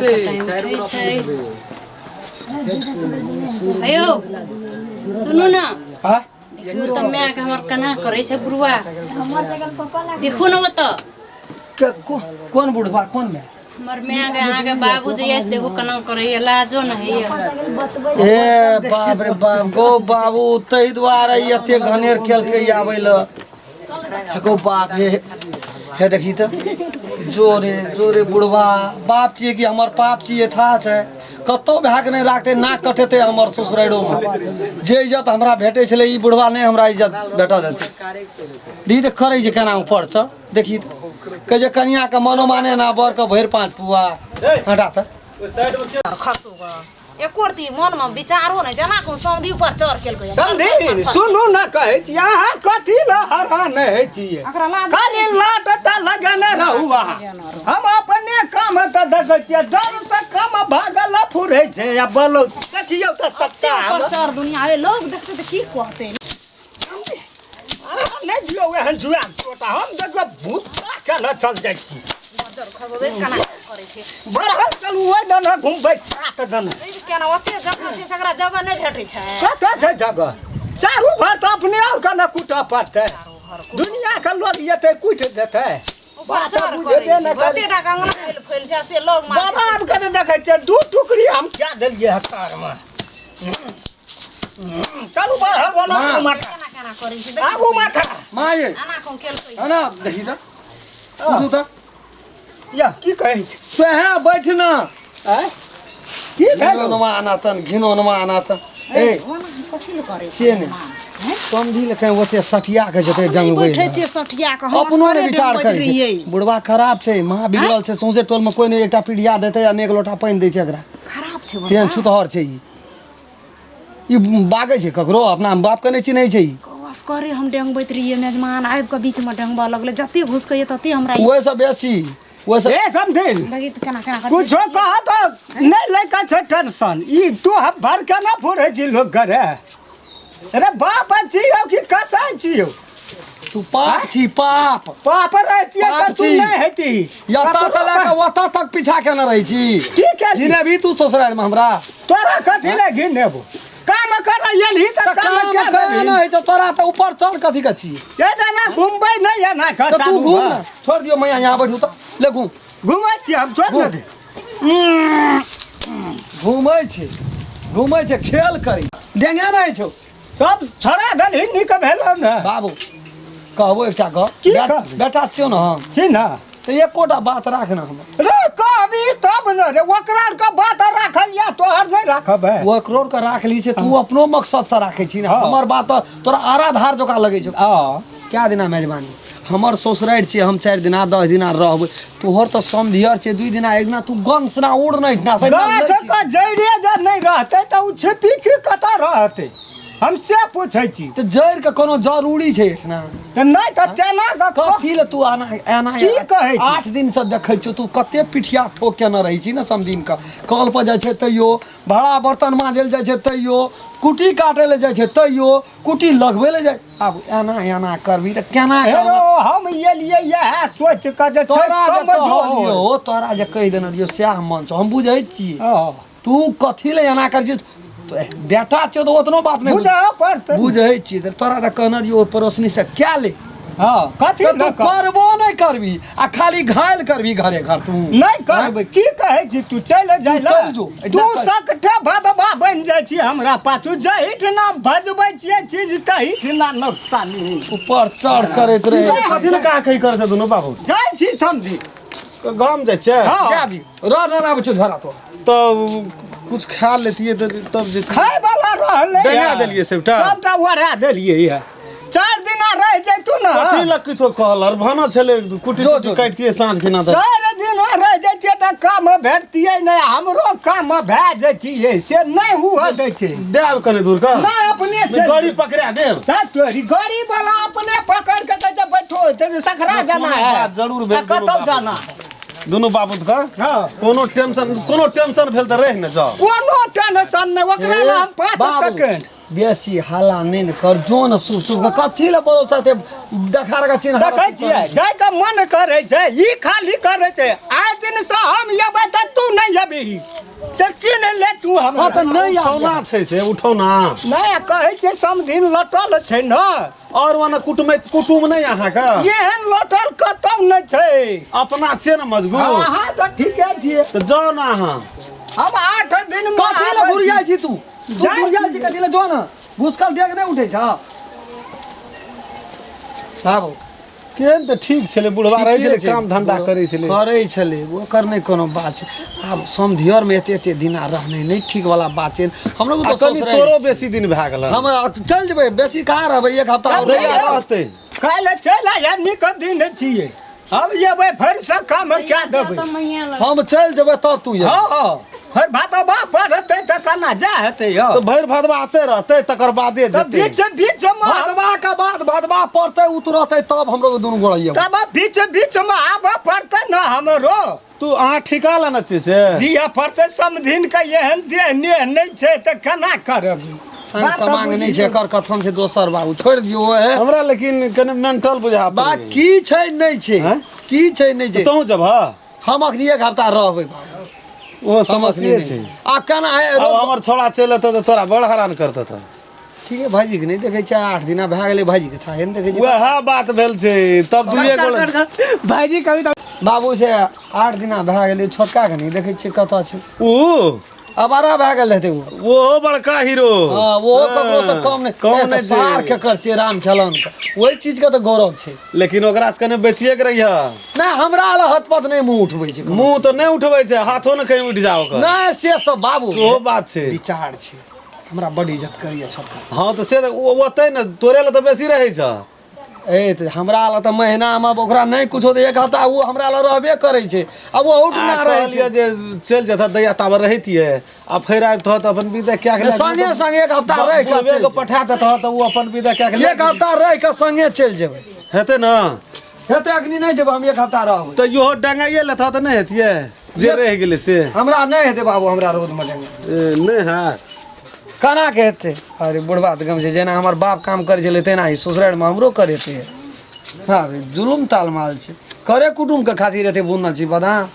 उठै छै। हेयौ, सुनू ने। हाँ? देखियौ तऽ मायके हमर केना करै छै बुढ़वा, देखू ने ओतऽ। कोन बुढ़वा, कोन माय? हमर मायके अहाँके बाबू जे अछि, देखू केना करैए, लाजो ने होइए। ए बाप रे बाप, गो बाबू, ताहि दुआरे ई एते घनेर केलकै आबै लए। गो बाप हे हे, देखी तऽ, जोरे जोरे बुढ़वा बाप छियै कि हमर पाप छियै? था छै कतहु भए कऽ नहि राखतै, नाक कटेतै हमर ससुराइरोमे। जे इज्जत हमरा भेटै छलै, ई बुढ़वा नहि हमरा इज्जत भेटऽ देतै। दी तऽ करै छै केना ऊपर चढ़, देखी तऽ, कहै छै कनियाके मनो माने ना, बरके भरि पाँच पुआ हटा तऽ। खसू एको रती मन में विचारो नहीं, जेना को सौंधी ऊपर चढ़ केलकै। समधी, सुनू ने, कहै छी अहाँ कथी लए हरान होइ छियै? एकरा लाज खाली लाट टा लगेने रहू अहाँ, हम अपने काम तऽ देखै छियै। डर से काम भागल फुरै छै आ बोलो देखियौ तऽ सत्ता ऊपर चढ़, दुनिया आवे, लोग देखते तऽ की कहते? अहाँ नहि दियौ एहन जुआ टोटा, हम देखियौ भूत केना चल जाइ छी। बज्जर खसो देख केना करै छै। बढ़ल चलू, ओहि दना घुमबै कात दना। ई केना ओते जगह छै, सकरा जगह नहि भेटै छै? कतऽ छै जगह? चारू भर तऽ अपने आओर केना कुटऽ पड़तै, दुनिया के लोग एतै कुटि देतै। ऊपर बात चढ़ बुझेबे करै छै। नहि करै। बहुते टा के अंगना फैल फैल छै से लोग मारै बाबा छै। आबके तऽ देखै छियै दू टुकड़ी हम कए देलियै हँ तारमे। चलू बढ़ल बना। माँ। माथा केना केना करै छै देख। आगू माथा। माँ ये। एना कोन केलकै? है ना, देखी तऽ, बुझू तऽ। या, की कहै छै? सएह बैठ ना। आँय? की भेल? घिनौनमा अनातन, घिनौनमा अनातन। ए। ओना कथी लए करै छै? से नहि, समझी लखन ओते सटिया के जेतै डंगबै। बैठे छियै सठिया के, हम अपनो ने असगरे विचार डंगबैत करै छै। रहियै। बुढ़वा खराब छै, माँ बिगड़ल छै। सौंसे टोल में कोई नहि एकटा पीढ़िया देतै आ ने एक लोटा पानि दै छै एकरा। खराब छै तेहन बड़का। छुतहर छै ई। ई बागै छै ककरो, अपना बापके नहि चिन्है छै ई। असगरे हम डेंगबैत रहियै, मेजमान आबि कऽ बीचमे डेंगबऽ लगलै। जते घुसकैए तते हमरा ई- ओहिसँ बेसी ओहिसँ ए समधिन। देखी तऽ केना केना करै छै। कुछो कह तऽ नहि लैके छै टेंशन। ई तू हम भर के ना फुरै छी लोक घरे। अरे बाप छियौ कि कसाई छियौ? तू पाप छी, पाप। पाप रहतियै पाप तऽ तू छी। नहि हेती। एतऽ से लए कऽ ओतऽ तक पीछा केने रहै छी। की केली? घिने भी तू ससुरारिमे हमरा? तोरा कथी लए घिनेबो? काम कर एलही तऽ तऽ काम काम क्या करे देबही? नहि होइ छौ तोरा तऽ ऊपर चढ़ कथी के छी? ए दादा, घुमबै नहि एना कऽ। तऽ तू चालू घूम भऽ। ने, छोड़ दियौ मैया, यहाँ बैठू तऽ ले घूम। घुमै छी हम, छोड़ ने दे। घूमै छै, घूमै छै, खेल करी डेंगे नहि छौ। सब छोड़ा देलही, नीक भेलौ ने। बाबू, कहबो एकटा गप। की कहबी? बेटा छियौ ने हम। छी ने। तऽ एकोटा बात राख ने हमर। रे कहबी तब ने रे, ओकरा आरके बात राखल या तोहर नहि राखबै? ओकरो के राख ली से तू अपनो मकसद से राखै छी ने। हाँ। हमर बात तऽ तोरा आरा धार जकाँ लगै छौ। हँ। क्या दिना मेजबानी, हमर ससुरारि छियै, हम 4 दिना 10 दिना रहबै। तोहर तऽ समधियर छै, 2 दिना एक दिना तू गन सना उड़ नहि ना। गाछ के जड़े जे नहि रहतै तऽ ओ छिपी के कतऽ रहतै, हम से पूछै छी। तऽ जड़ि के कोनो जरूरी छै एहिठिना? तऽ नहि तऽ तेना कऽ कथी लए तू आना एना की कहै छी? 8 दिन से देखै छियौ, तू कते पिठिया ठोक केने रहै छी ने। समधिन के कल पर जाइ छै तैयो, भाड़ा बर्तन माँजै लए जाइ छै तैयो, कुटी काटै लए जाइ छै तैयो, कुटी लगबै लए जाइ। आब एना एना करबी तऽ केना? हेरो, हम एलियै इएह सोच कऽ जे छै तोरा जे कमजोर। कहलियौ, तोरा जे कहि देने रहियौ सएह मन छौ, हम बुझै छियै। हँ। तू कथी लए एना करै छियै? तो बेटा छौ तऽ ओतनो बात नहि बुझऽ पड़तै। बुझै छियै तऽ तोरा तऽ कहने रहियौ ओहि पड़ोसनी से क्या ले। हँ, कथी तऽ तू लऽ कऽ? करबो नहि करबी आ खाली घायल करबी घरे घर तू। नहि करबै। की कहै छी तू? चलि जाइ लए। चलि जो। तू सकठे भदवा बनि जाइ छी हमरा पाछू, जहिठिना भजबै छियै चीज तहिठिना नोकसानी। ऊपर चढ़ करैत रहे। कथी लए कहा कही करै छै दुनू बाबू? जाइ छी समझी। गाम जाइ छियै? हँ। जा दी रह, न आबै छौ झोरा तो। तऽ कुछ खा लेतियै तऽ तब जेतियै। खाय वाला रहलै। डंगा देलियै सबटा? सबटा ओढ़ा देलियै ये। 4 दिना रहि जैतू ने। कथी लए किछो कहल और भाना छलै, कुटी जो, कुटी जो। काटितियै साँझ खिना तऽ। 4 दिना रहि जैतियै तऽ काम भेटतियै नहि, हमरो काम भए जैतियै, से नहि हुअ दै छै। देब कनि दूर का। नहि, अपने चलि। गाड़ी पकड़ा देब। ता तोरी गाड़ी वाला अपने पकड़ के तऽ जे बैठो तऽ सखरा जाना कोनो है बात जरूर भेल आ दुनू कतौ बाबू। जाना है। दुनू बाबूत का। हाँ। कोनो टेंशन, कोनो टेंशन भेल तऽ रहि ने जाओ। कोनो टेंशन नहि, ओकरा लए हम 5 बाबू, सेकेंड। बेसी हल्ला नहि ने कर, जो ने सुख सुख के कथी लए बोलो साथे देखा रखा चिन्ह। देखै छियै, जाइके मन करै छै, ई खाली करै छै आइ दिन। दिन से हम एबै तऽ तू नहि अबही से चिन्ह ले तू हँ हमरा तऽ नहि उठौना छै से उठौना नहि कहै छै समधिन लटल छै ने और ओना कुटुम कुटुम नहि अहाँके एहन लटल कतौ नहि छै अपना छियै ने मजबूत अहाँ तऽ ठीके छियै तऽ जाउ ने अहाँ हम 8 दिन मे कथी लए आबै घुरि छी। जाइ छी तू तू जाइ घुरि जाइ छी कथी लए जो ने घुसकल डेग नहि उठै छ बाबू केहन तऽ ठीक छलै बुढ़वा रहै ठीके छलै छै। काम धंधा करै छलै करै छलै ओकर नहि कोनो बात छै आब समधियरमे एते एते दिना रहनाइ नहि ठीक वाला बात छै हमरो आ तऽ कनि ससुरारि तोरो बेसी दिन भए गेल हम चलि जेबै बेसी कहाँ रहबै एक हफ्ता आओर दैया रहतै काल्हि चलि आइहे नीक दिन छियै हम एबै फेरसँ काम कए देबै तऽ मैया लग हम चलि जेबै तब तू हँ हँ फेर भादवा पड़तै तऽ केना जा हेतै यौ तऽ भरि भदवा आते रहतै तकर बादे तऽ जेतै बीच बीच मे भदवा के बाद भदवा पड़तै उतरतै तब हमरो दुनू गोड़ा अयबै तब बीच बीच मे आबऽ पड़तै ने हमरो तू अहाँ ठिका लेने छियै से दिअ पड़तै समधिन के एहन देह नेह नहि छै तऽ केना करब संग समांग नहि छै एकर कथन छै दोसर बाबू छोड़ि दियौ ओहे हमरा लेकिन कनि मेंटल बुझा बा की छै नहि छै आँय? की छै नहि छै तोहूँ जब हम अखनी एक हफ्ता रहबै बाबू ओ हम समस्ये अखनी छै नहि। आ केना है आब हमर छोड़ा चलि एतौ तऽ तोरा बड़ हैरान करतौ तऽ ठीक है भाईजी के नहि देखै छै 8 दिना भए गेलै भाईजी के थाहे नहि देखै छै वएह बात भेल छै तब दुइए गोल भाईजी कभी तऽ बाबू से 8 दिना भए गेलै छोटका के नहि देखै छियै कतऽ छै ऊ अबारा भए गेल हेतै ओ ओहो बड़का हीरो हाँ ओहो ककरो से कम नहि कम ए, तऽ नहि छै। सार केकर छै राम खेलौन के ओहि चीज के तऽ गौरव छै लेकिन ओकरा से कने बचिए के रहिह नहि हमरा लए हतपत नहि मुँह उठबै छै ककरो। मुंह तऽ नहि उठबै छै हाथो ने कहीं उठि जाओ ओकर नहि से सब बाबू सेहो बात छै विचार छै हमरा बड इज्जत करैया छोटका हँ तऽ से तऽ ओ ओतै ने तोरे लए तऽ बेसी रहै छ ए तऽ हमरा लए तऽ महीनामे ओकरा नहि कुछो तऽ एक हफ्ता ओ हमरा लए रहबे करै छै आ ओ आ ना रहै कहलियै छै जे चलि जेतह दैया ताबे रहितियै आ फेर आबितह तऽ अपन विदा कए के संगे संगे एक हफ्ता रहि कऽ बुढ़बे चलि के पठा देतह तऽ ओ अपन विदा कए के जेबै। एक हफ्ता रहि कऽ संगे चलि जेबै हेतै ने हेतै अखनी नहि जेबै हम एक हफ्ता रहबै तऽ इहो डंगाइए लेतह तऽ नहि हेतियै जे रहि गेलै से हमरा नहि हेतै बाबू हमरा रौदमे डेंगे ए, नहि हैत केना के हेतै अरे बुढ़बा तऽ गम छै जेना हमर बाप काम करै छलै तेना ही ससुरारिमे हमरो करेतै हँ जुलुम तालमाल छै करे कुटुम्बके खातिर एते बुनल छी बदाम